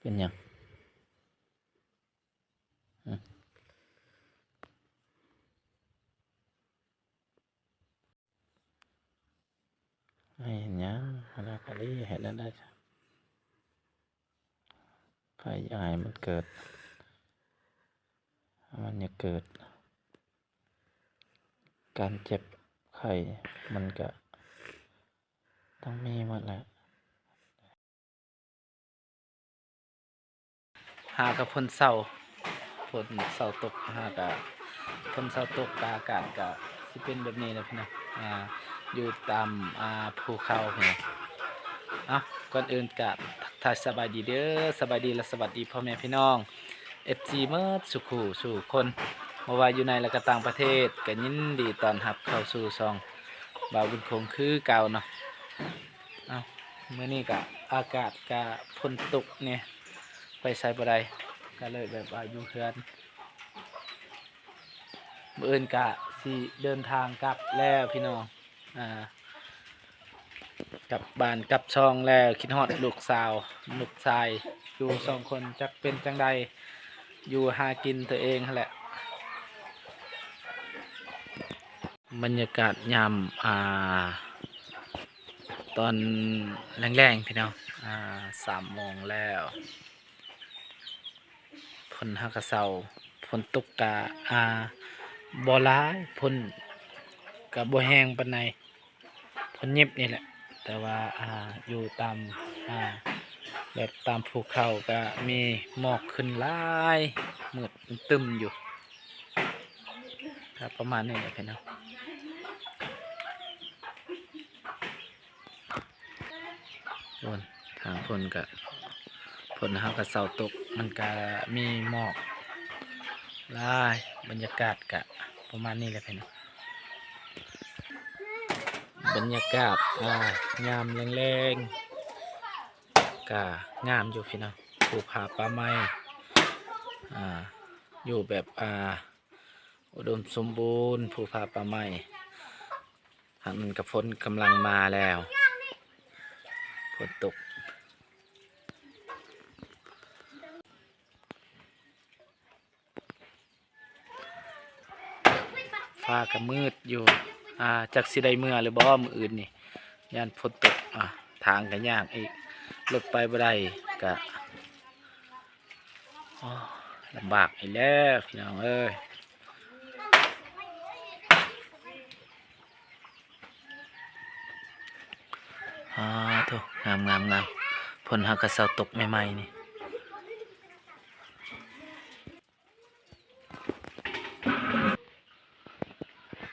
ປັນຫຍັງ? ຫຶ? ໃຫ້ເຮັດຫຍັງ? ເຮັດແລ້ວກໍດີ ເຮັດແລ້ວໄດ້. ໃຜຢາກໃຫ້ມັນເກີດ ມັນຢ່າເກີດ. ການເຈັບໄຂ້ມັນກະຕ້ອງມີໝົດແຫຼະ. ຫາກະຝົນເຊົາ ຝົນເຊົາຕົກ ຫາກະຝົນເຊົາຕົກ ກະອາກາດກະຊິເປັນແບບນີ້ແຫຼະພີ່ນ້ອງ ອ່າ ຢູ່ຕາມ ອ່າ ພູເຂົາພຸ້ນ. ເອົ້າ ກ່ອນອື່ນກະທັກທາຍສະບາຍດີເດີ ສະບາຍດີ ແລະ ສະຫວັດດີພໍ່ແມ່ພີ່ນ້ອງ ເອັຟຊີ ໝົດສູ່ຄູ່ສູ່ຄົນ ບໍ່ວ່າຢູ່ໃນ ແລະ ກະຕ່າງປະເທດ ກະຍິນດີຕ້ອນຮັບເຂົ້າສູ່ຊ່ອງບ່າວບຸນຄົງຄືເກົ່າເນາະ. ເອົ້າ ມື້ນີ້ກະອາກາດກະຝົນຕົກແດ່ ໄປໃສບໍ່ໄດ້ ກະເລີຍແບບວ່າຢູ່ເຮືອນ. ມື້ອື່ນກະຊິເດີນທາງກັບແລ້ວພີ່ນ້ອງ ອ່າ ກັບບ້ານກັບຊ່ອງແລ້ວ ຄິດຮອດລູກສາວ ລູກຊາຍ ຢູ່ສອງຄົນ ຈັກເປັນຈັ່ງໃດ ຢູ່ຫາກິນຕົວເອງຫັ້ນແຫຼະ. ບັນຍາກາດຍາມ ອ່າ ຕອນແລງໆ ພີ່ນ້ອງ ອ່າ ສາມໂມງແລ້ວ ຝົນຫາກະເຊົາ ຝົນຕົກກະ ອ່າ ບໍ່ຫຼາຍ ຝົນກະບໍ່ແຮງປານໃດ ຝົນຫຍິບນີ້ແຫຼະ ແຕ່ວ່າ ອ່າ ຢູ່ຕາມ ອ່າ ແບບຕາມພູເຂົາກະມີໝອກຂຶ້ນຫຼາຍ ມືດຕຶ້ມຢູ່. ກໍປະມານນີ້ແຫຼະພີ່ນ້ອງ ໂອ້ຍ ທາງພຸ້ນກະ ຝົນຫາກະເຊົາຕົກ ມັນກະມີໝອກຫຼາຍ ບັນຍາກາດກະປະມານນີ້ແຫຼະພີ່ນ້ອງ ບັນຍາກາດ ອ່າ ຍາມແລງໆ ກະງາມຢູ່ພີ່ນ້ອງ ພູຜາປ່າໄມ້ ອ່າ ຢູ່ແບບ ອ່າ ອຸດົມສົມບູນ ພູຜາປ່າໄມ້ ຫາກມັນກະຝົນກຳລັງມາແລ້ວ ຝົນຕົກ ຟ້າກະມືດຢູ່ ອ່າ ຈັກຊິໄດ້ເມືອຫຼືບໍ່ມື້ອື່ນນີ້ ຢ້ານຝົນຕົກ ອ່າ ທາງກະຍາກອີກ ລົດໄປບໍ່ໄດ້ ກະ ອໍ ລຳບາກອີກແລ້ວພີ່ນ້ອງເອີຍ. ອາ ໂທ້ ງາມໆໆ ຝົນຫາກະເຊົາຕົກໃໝ່ໆນີ້.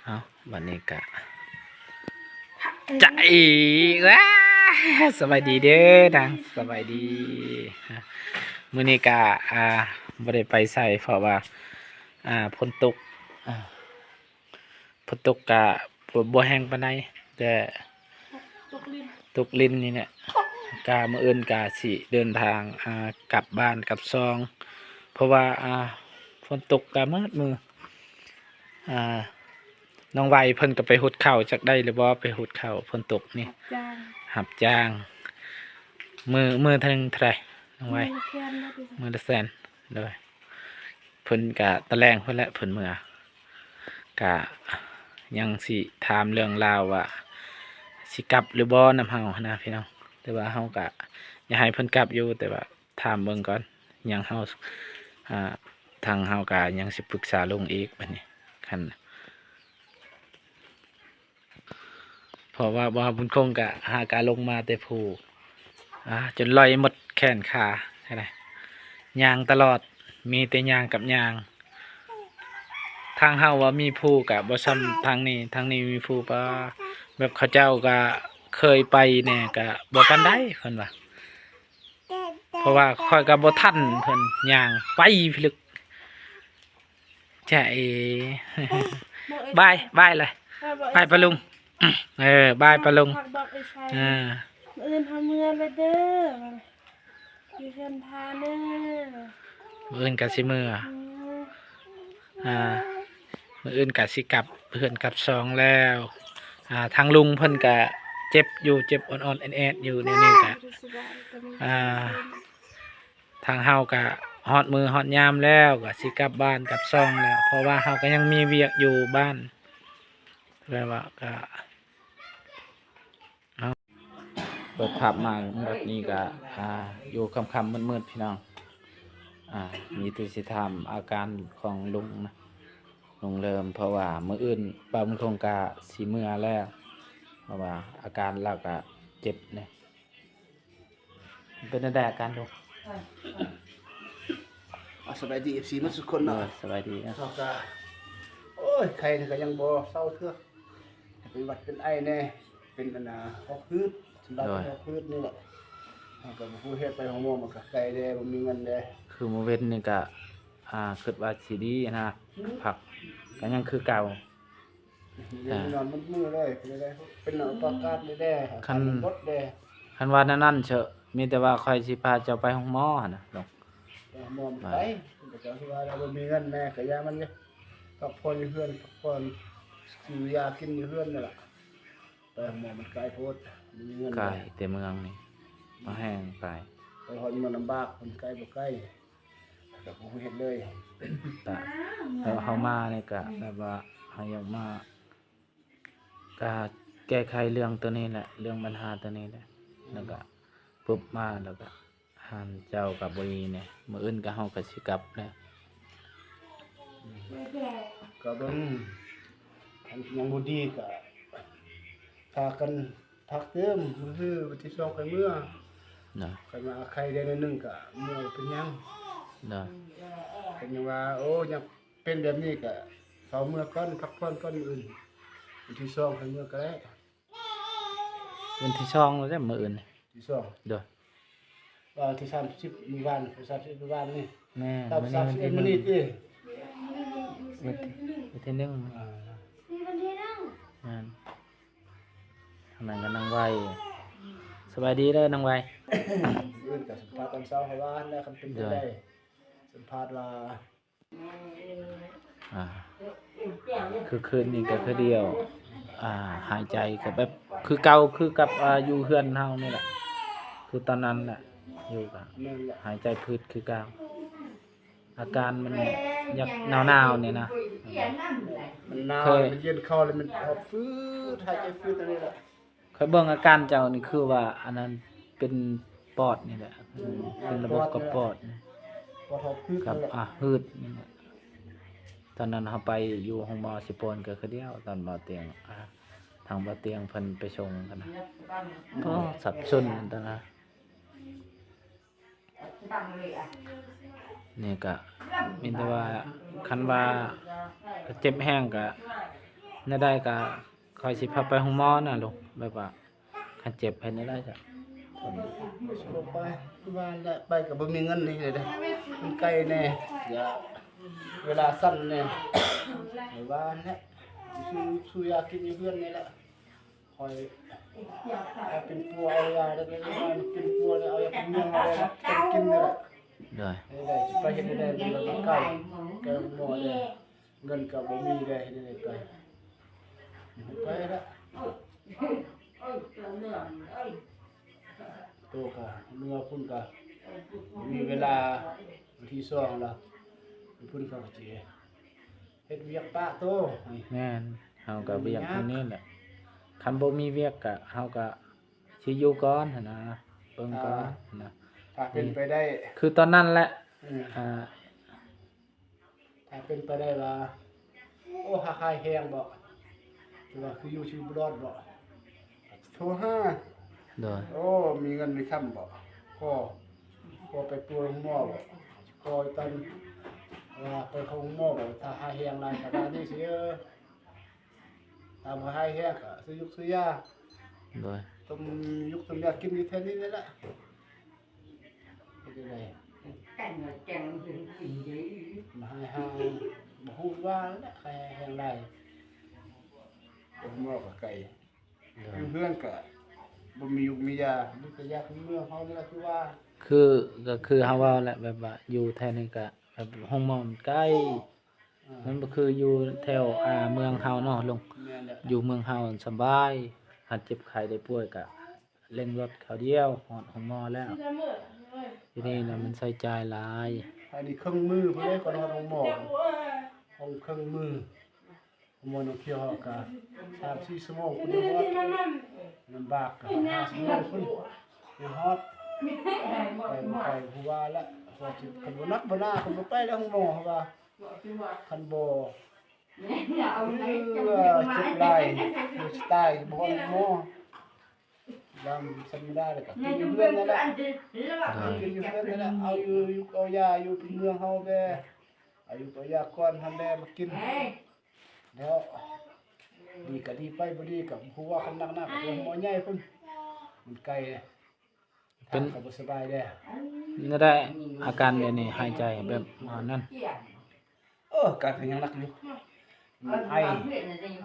ເອົ້າ ບັດນີ້ກະ ຈະເອ ວ້າ ສະບາຍດີເດີນາງ ສະບາຍດີ. ມື້ນີ້ກະ ອ່າ ບໍ່ໄດ້ໄປໃສ ເພາະວ່າ ອ່າ ຝົນຕົກ ອ່າ ຝົນຕົກກະບໍ່ ບໍ່ແຮງປານໃດ ແຕ່ ຕົກລິນ ຕົກລິນນີ້ແຫຼະ. ກະມື້ອື່ນກະຊິເດີນທາງ ອ່າ ກັບບ້ານກັບຊ່ອງ ເພາະວ່າ ອ່າ ຝົນຕົກກະໝົດມື້. ອ່າ ນ້ອງໄວເພິ່ນກະໄປຫຸດເຂົ້າ ຈັກໄດ້ຫຼືບໍ່ ໄປຫຸດເຂົ້າຝົນຕົກນີ້ ຮັບຈ້າງ ຮັບຈ້າງ. ມື້ ມື້ເທົ່າໃດ ນ້ອງໄວ? ມື້ລະແສນ ມື້ລະແສນ ໂດຍ. ເພິ່ນກະຕະແລງພຸ້ນແຫຼະ ເພິ່ນເມືອ ກະຍັງຊິຖາມເລື່ອງລາວວ່າ ຊິກັບຫຼືບໍ່ນຳເຮົາຫັ້ນນະພີ່ນ້ອງ. ແຕ່ວ່າເຮົາກະຢາກໃຫ້ເພິ່ນກັບຢູ່ ແຕ່ວ່າຖາມເບິ່ງກ່ອນ ຍັງເຮົາ ອ່າ ທາງເຮົາກະຍັງຊິປຶກສາລຸງອີກ ບັດນີ້ ຄັນ ເພາະວ່າບ່າວບຸນຄົງກະຫາກະລົງມາແຕ່ພູ ອ່າ ຈົນລອຍໝົດແຂນຂາ ຈັ່ງໃດ ຍ່າງຕະຫຼອດ ມີແຕ່ຍ່າງກັບຍ່າງ. ທາງເຮົາວ່າມີພູກະບໍ່ຊ່ຳທາງນີ້ ທາງນີ້ມີພູ ປາ ແບບເຂົາເຈົ້າກະເຄີຍໄປແດ່ ກະບໍ່ປານໃດເພິ່ນວ່າ ເພາະວ່າຂ້ອຍກະບໍ່ທັນເພິ່ນ ຍ່າງໄປພິລຶກ. ຈະເອ ບາຍ ບາຍລະ ບາຍປາລຸງ. ເອີ ບາຍປາລຸງ. ເອີ ມື້ອື່ນເຮົາເມືອລະເດີ ຢູ່ເຮືອນພາເດີ ມື້ອື່ນກະຊິເມືອ. ອືມ ອ່າ ມື້ອື່ນກະຊິກັບເຮືອນກັບຊ່ອງແລ້ວ. ອ່າ ທາງລຸງເພິ່ນກະເຈັບຢູ່ ເຈັບອ່ອນໆແອດໆຢູ່ ແນວນີ້ກະ ອ່າ ທາງເຮົາກະຮອດມື້ຮອດຍາມແລ້ວ ກະຊິກັບບ້ານກັບຊ່ອງແລ້ວ ເພາະວ່າເຮົາກະຍັງມີວຽກຢູ່ບ້ານ ແບບວ່າກະ ເປີດພາບມາແບບນີ້ກະ ອ່າ ຢູ່ຄ່ຳໆມືດໆ ພີ່ນ້ອງ ອ່າ ມີແຕ່ຊິຖາມອາການຂອງລຸງນະ ລຸງເລີມ ເພາະວ່າມື້ອື່ນບ່າວບຸນຄົງກະຊິເມືອແລ້ວ ເພາະວ່າອາການລາວກະເຈັບເດ້. ເປັນແນວໃດອາການລຸງ? ອ່າ ສະບາຍດີ ເອັຟຊີ ໝົດທຸກຄົນເນາະ. ໂດຍ ສະບາຍດີເນາະ. ເຮົາກະ ໂອ້ຍ ໄຂ້ນີ້ກະຍັງບໍ່ເຊົາເທື່ອ ເປັນຫວັດເປັນໄອແດ່ ເປັນອັນນ່າ ຫອບຫືດ ສຳລັບ ໂດຍ ຫອບຫືດນີ້ແຫຼະ. ເຮົາກະບໍ່ຮູ້ເຮັດ ໄປໂຮງໝໍມັນກະໄກແດ່ ບໍ່ມີເງິນແດ່. ຄືມື້ເວັນນີ້ກະ ອ່າ ຄິດວ່າຊິດີນະ ອືມ ພັກ ກະຍັງຄືເກົ່າ. ເປັນນອນໝົດມື້ເລີຍ ເປັນອາກາດນີ້ແດ່ ຄັນ ຄັນວ່າແນວນັ້ນເຊີ ມີແຕ່ວ່າຂ້ອຍຊິພາເຈົ້າໄປໂຮງໝໍຫັ້ນນະ ໄປໂຮງໝໍມັນໄກ ເຈົ້າຊິວ່າລາວບໍ່ມີເງິນແດ່ ກະຢ່າມັນເລີຍ ພັກຜ່ອນຢູ່ເຮືອນ ພັກຜ່ອນ ຊື້ຢາກິນຢູ່ເຮືອນນີ້ລະ ໄປໂຮງໝໍມັນໄກໂພດ ບໍ່ມີເງິນ ໄກແດ່ ແຕ່ເມືອງນີ້ ມາແຮງໄກ ໄປຮອດເມືອງລຳບາກ ມັນໄກບໍ່ໄກ ກະບໍ່ຮູ້ເຮັດເລີຍ. ກະ ເຮົາ ເຮົາມານີ້ກະແບບວ່າ ເຮົາຢາກມາ ກະແກ້ໄຂເລື່ອງໂຕນີ້ແຫຼະ ເລື່ອງບັນຫາໂຕນີ້ແຫຼະ ແລ້ວກະປຶບມາ ແລ້ວກະ ອັນ ເຈົ້າກະບໍ່ດີແດ່ ມື້ອື່ນກະເຮົາກະຊິກັບແລ້ວ ກະເບິ່ງ ຄັນຍັງບໍ່ດີກະ ພາກັນ ພັກຕື່ມ ມື້ຮືວັນທີສອງຄ່ອຍເມືອ ໂດຍ ຄ່ອຍມາ ໄຂ້ໄດ້ໜ້ອຍໜຶ່ງກະເມືອ ບໍ່ເປັນຫຍັງ ໂດຍ ເພິ່ນຍັງວ່າ ໂອ້ ຍັງເປັນແບບນີ້ກະເຊົາເມືອກ່ອນ ພັກຜ່ອນກ່ອນ ມື້ອື່ນ ວັນທີສອງຄ່ອຍເມືອກະໄດ້ ວັນທີສອງແລ້ວເດ້ ມື້ອື່ນ ທີສອງ ໂດຍ ວ່າວັນທີສາມສິບ ມື້ວານ ສາມສິບ ມື້ວານນີ້ ແມ່ນ ວັນທີສາມສິບເອັດ ມື້ນີ້ຕິ ວັນທີ ວັນທີໜຶ່ງ ອ່າ ວັນທີໜຶ່ງ ແມ່ນ. ທາງນັ້ນກະນາງໄວ ສະບາຍດີເດີນາງໄວ ມື້ອື່ນກະສຳພາດຕອນເຊົ້າ ເຮົາວ່າຫັ້ນແຫຼະ ຄັນເປັນໄປໄດ້ ໂດຍ ສຳພາດວ່າ ອ່າ ຄືຄືນນີ້ກະຄືດຽວ ອ່າ ຫາຍໃຈກະແບບຄືເກົ່າ ຄືກັບ ອ່າ ຢູ່ເຮືອນເຮົານີ້ແຫຼະ ຄືຕອນນັ້ນແຫຼະ ຢູ່ກະ ແມ່ນແຫຼະ ຫາຍໃຈຜືດຄືເກົ່າ. ອາການມັນຢາກໜາວໆນີ້ນະ ມັນໜາວ ມັນເຢັນເຂົ້າແລ້ວມັນຫອບຝືດ ຫາຍໃຈຝືດອັນນີ້ແຫຼະ. ຂ້ອຍເບິ່ງອາການເຈົ້ານີ້ຄືວ່າອັນນັ້ນເປັນປອດນີ້ແຫຼະ ເປັນລະບົບກະປອດ ປອດຫອບຝືດ ກັບ ອາ ຫືດນີ້ແຫຼະ. ຕອນນັ້ນເຮົາໄປຢູ່ໂຮງໝໍຊິໂປນກະຄືດຽວ ຕອນບ່າວຕຽງ ອາ ທາງບ່າວຕຽງເພິ່ນໄປສົ່ງຫັ້ນນະ ໂອ້ ສັບສົນຕອນນັ້ນ. ນີ້ກະມີແຕ່ວ່າ ຄັນວ່າເຈັບແຮງກະ ແນວໃດກະຂ້ອຍຊິພາໄປໂຮງໝໍນະລູກ ແບບວ່າຄັນເຈັບເຮັດແນວໃດກະ ບໍ່ໄປ ວ່າແຫຼະ ໄປກະບໍ່ມີເງິນນີ້ເດ້ ມັນໄກແດ່ ເວລາສັ້ນແດ່ ວ່າແຫຼະ ຊື້ ຊື້ຢາກິນຢູ່ເຮືອນນີ້ແຫຼະ. ຂ້ອຍເປັນປົວເອົາຢາໄດ້ ເປັນປົວເອົາຢາເປັນເມືອງເອົາໄດ້ ຕ້ອງກິນນີ້ແຫຼະ ໂດຍ ໄດ້ ໄປເຮັດໄດ້ ມັນໄກ ໄກໂຮງໝໍໄດ້ ເງິນກະບໍ່ມີໄດ້ ເຮັດໄດ້ໄປ ໄປລະ ໂຕກະເມືອພຸ້ນກະ ມີເວລາ ວັນທີສອງລະ ພຸ້ນກະຊິ ເຮັດວຽກປະໂຕ ແມ່ນ ເຮົາກະວຽກຢູ່ນີ້ແຫຼະ ຄັນບໍ່ມີວຽກກະ ເຮົາກະຊິຢູ່ກ່ອນຫັ້ນນະ ເບິ່ງກ່ອນ ອ່າ ນະ ຖ້າເປັນໄປໄດ້ ຄືຕອນນັ້ນແຫຼະ ອືມ ອ່າ ຖ້າເປັນໄປໄດ້ວ່າ ໂອ້ ຫາກຫາຍແຮງບໍ ຫຼືວ່າຄືຢູ່ຊິບໍ່ລອດບໍ ໂທຫາ ໂດຍ ໂອ້ ມີເງິນມີຄຳບໍ ຂໍ ຂໍໄປປົວໂຮງໝໍບໍ ຂໍຕອນວ່າໄປໂຮງໝໍບໍ ຖ້າຫາຍແຮງຫຼາຍກະວ່ານີ້ຊິ ຖ້າບໍ່ຫາຍແຮງກະຊື້ຢູກຊື້ຢາ ໂດຍ ຕົ້ມຢູກຕົ້ມຢາກິນຢູ່ແຖວນີ້ແຫຼະ ເຮັດຈັ່ງໃດ ມາຫາຍຫາ ບໍ່ຮູ້ວ່າແຫຼະ ຫາຍແຮງຫຼາຍ ໂຮງໝໍກະໄກ ໂດຍ ຢູ່ເຮືອນກະບໍ່ມີຢູກມີຢາ ມີແຕ່ຢາເມືອງເຮົານີ້ລະ ຄືວ່າ ຄື ກະຄືເຮົາເວົ້າແຫຼະ ແບບວ່າຢູ່ແຖວນີ້ກະແບບໂຮງໝໍມັນໄກ ອ່າ ມັນບໍ່ຄືຢູ່ແຖວ ອ່າ ເມືອງເຮົາເນາະລຸງ ແມ່ນແຫຼະ ຢູ່ເມືອງເຮົາສະບາຍ ຄັນເຈັບໄຂ້ໄດ້ປ່ວຍກະ ເລັ່ງລົດຄາວດຽວຮອດໂຮງໝໍແລ້ວ ຢູ່ນີ້ນະມັນໃຊ້ຈ່າຍຫຼາຍ. ອັນນີ້ເຄິ່ງມື້ພຸ້ນເດ້ ກ່ອນຮອດໂຮງໝໍ ຂອງເຄິ່ງມື້. ໂຮງໝໍໜອງຂຽວເຮົາກະສາມສີ່ຊົ່ວໂມງພຸ້ນຮອດ. ລຳບາກກະຫ້າຊົ່ວໂມງພຸ້ນ ຍັງຮອດ. ໄປບໍ່ໄປ ຜູ້ວ່າລະ ວ່າຊິ ຄັນບໍ່ໜັກບໍ່ໜາ ຄັນບໍ່ໄປແລ້ວໂຮງໝໍ ເຮົາວ່າ ຄັນບໍ່ ເອີ ເຈັບຫຼາຍ ເຮົາຊິຕາຍ ບໍ່ຮອດໂຮງໝໍ. ຍາມສັນບໍ່ໄດ້ແລ້ວກະກິນຢູ່ເຮືອນນັ້ນແຫຼະ ກິນຢູ່ເຮືອນນັ້ນແຫຼະ. ເອົາຢູ່ ຢູ່ ເອົາຢາຢູ່ເມືອງເຮົາແດ່ ເອົາຢູ່ ເອົາຢາກ່ອນຫັ້ນແດ່ມາກິນ. ແລ້ວດີກະດີໄປ ບໍ່ດີກະບໍ່ຮູ້ວ່າ ຄັນໜັກໆກະໄປໂຮງໝໍໃຫຍ່ພຸ້ນ ມັນໄກ. ເປັນ ກະບໍ່ສະບາຍແດ່. ແນວໃດອາການແບບນີ້ ຫາຍໃຈແບບອັນນັ້ນ? ເອີ ອາການກະຍັງໜັກຢູ່ ມັນໄອ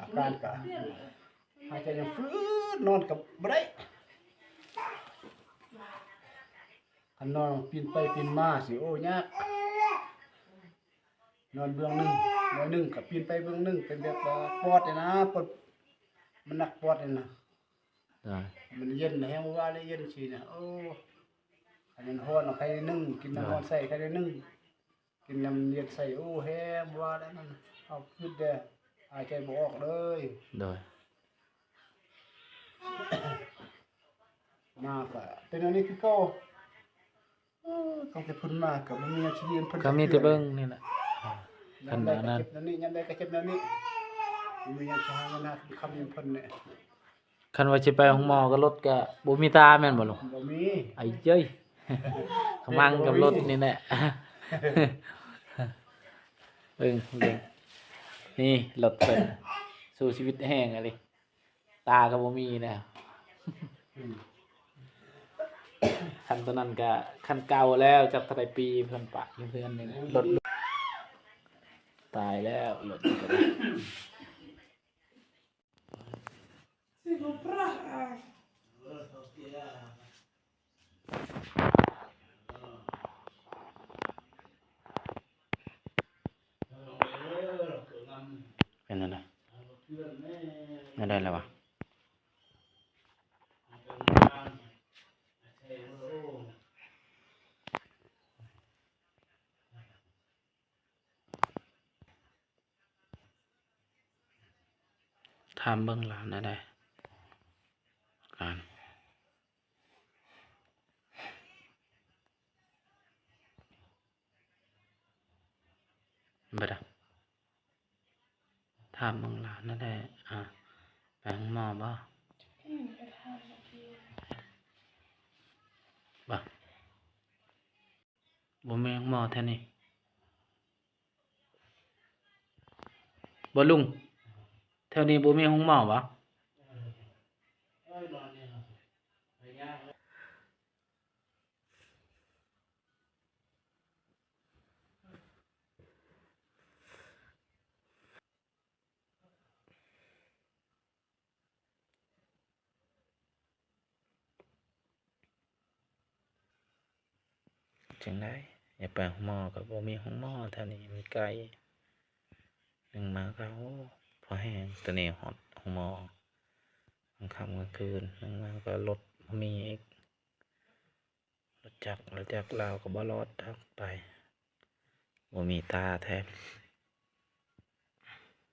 ອາການກະຫາຍໃຈຍັງຝືດ ນອນກະບໍ່ໄດ້. ຄັນນອນປີນໄປປີນມາຊິ ໂອ້ ຍາກ. ນອນເບື້ອງໜຶ່ງ ໜ້ອຍໜຶ່ງກະປີນໄປເບື້ອງໜຶ່ງ ເປັນແບບວ່າປອດນີ້ນະ ປອດ ມັນໜັກປອດນີ້ນະ. ໂດຍ ມັນເຢັນແຮງ ວ່າແລ້ວເຢັນຊີ້ນະ. ໂອ້ ອັນນັ້ນຮ້ອນເອົາໄຂ່ໜຶ່ງ ກິນນ້ຳຮ້ອນໃສ່ໄຂ່ໜຶ່ງ ກິນນ້ຳເຢັນໃສ່ ໂອ້ ແຮງ ວ່າແລ້ວນັ້ນ ເອົາຄືດແດ່ ຫາຍໃຈບໍ່ອອກເລີຍ. ໂດຍ ມາກະເປັນອັນນີ້ຄືເກົ່າ. ເອີ ຕັ້ງແຕ່ເພິ່ນມາກະບໍ່ມີຫຍັງຊິເລີຍ ເພິ່ນກະມີແຕ່ເບິ່ງນີ້ແຫຼະ. ຍາມໃດກະເຈັບແນວນີ້ ຍາມໃດກະເຈັບແນວນີ້ ບໍ່ມີຫຍັງຊິຫາເງິນຫາຄຳນຳເພິ່ນແຫຼະ. ຄັນວ່າຊິໄປໂຮງໝໍກະລົດກະບໍ່ມີຕາແມ່ນບໍ່ລຸງ? ບໍ່ມີ ໄອ້ເອີຍ ຂະມັງກັບລົດນີ້ແຫຼະ. ເບິ່ງ ເບິ່ງ ນີ້ລົດເພິ່ນ ສູ້ຊີວິດແຮງອີ່ຫຼີ. ຕາກະບໍ່ມີແລ້ວ. ອືມ ຄັນໂຕນັ້ນກະຄັນເກົ່າແລ້ວ ຈັກເທົ່າໃດປີເພິ່ນປະຢູ່ເຮືອນນີ້. ໂອ້ຍ ລົດ ຕາຍແລ້ວ ລົດນີ້ກະໄດ້. ເປັນຈັ່ງໃດ? ແນວໃດແລ້ວວະ? ຖາມເບິ່ງລາວແນວໃດ? ອາການ ເບິ່ງ ຖາມເບິ່ງລາວແນວໃດ? ອາ ໄປໂຮງໝໍບໍ່? ອືມ ໄປຖາມເມື່ອກີ້ ບໍ່ ບໍ່ມີໂຮງໝໍແຖວນີ້ບໍ່ລຸງ? ແຖວນີ້ບໍ່ມີໂຮງໝໍບໍ່? ຈັ່ງໃດ ຢາກໄປໂຮງໝໍກະບໍ່ມີໂຮງໝໍ ແຖວນີ້ມັນໄກ. ໜຶ່ງມາກະ ໂອ້ ພໍແຮງ ຕອນນີ້ຮອດໂຮງໝໍ ກາງຄ່ຳກາງຄືນ. ໜຶ່ງມາກະລົດບໍ່ມີອີກ ລົດຈັກ ລົດຈັກລາວກະບໍ່ລອດທາງໄປ ບໍ່ມີຕາແທ້.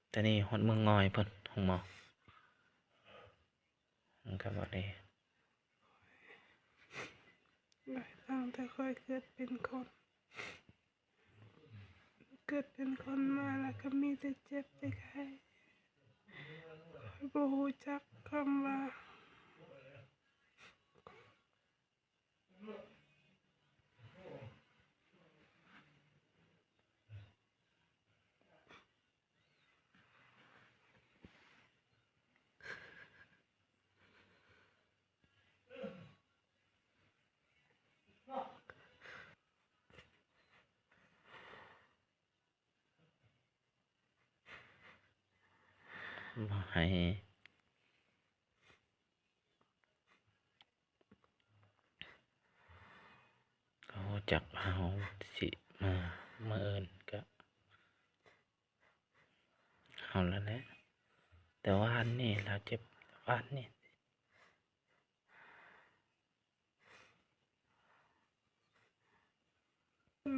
ແຕ່ນີ້ຮອດເມືອງງອຍພຸ້ນ ໂຮງໝໍ ມັນກະບໍ່ໄດ້ ຕັ້ງແຕ່ຂ້ອຍເກີດເປັນຄົນ ເກີດເປັນຄົນມາລະກະມີແຕ່ເຈັບແຕ່ໄຂ້ ຂ້ອຍບໍ່ຮູ້ຈັກຄຳວ່າ ບໍ່ໃຫ້ ເຂົາຮູ້ຈັກວ່າເຮົາຊິມາມື້ອື່ນກະເອົາແລ້ວແຫຼະ. ແຕ່ວານນີ້ລາວເຈັບ ວານນີ້.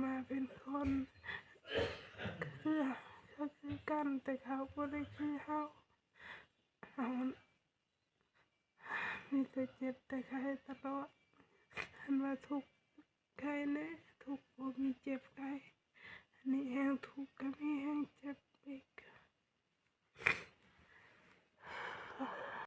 ມາເປັນຄົນ ຄື ຄືກັນ ແຕ່ເຂົາບໍ່ໄດ້ຄືເຮົາ ເຮົາມີແຕ່ເຈັບແຕ່ໄຂ້ຕະຫຼອດ ຄັນວ່າທຸກໄຂ້ແນ່ ທຸກບໍ່ມີເຈັບ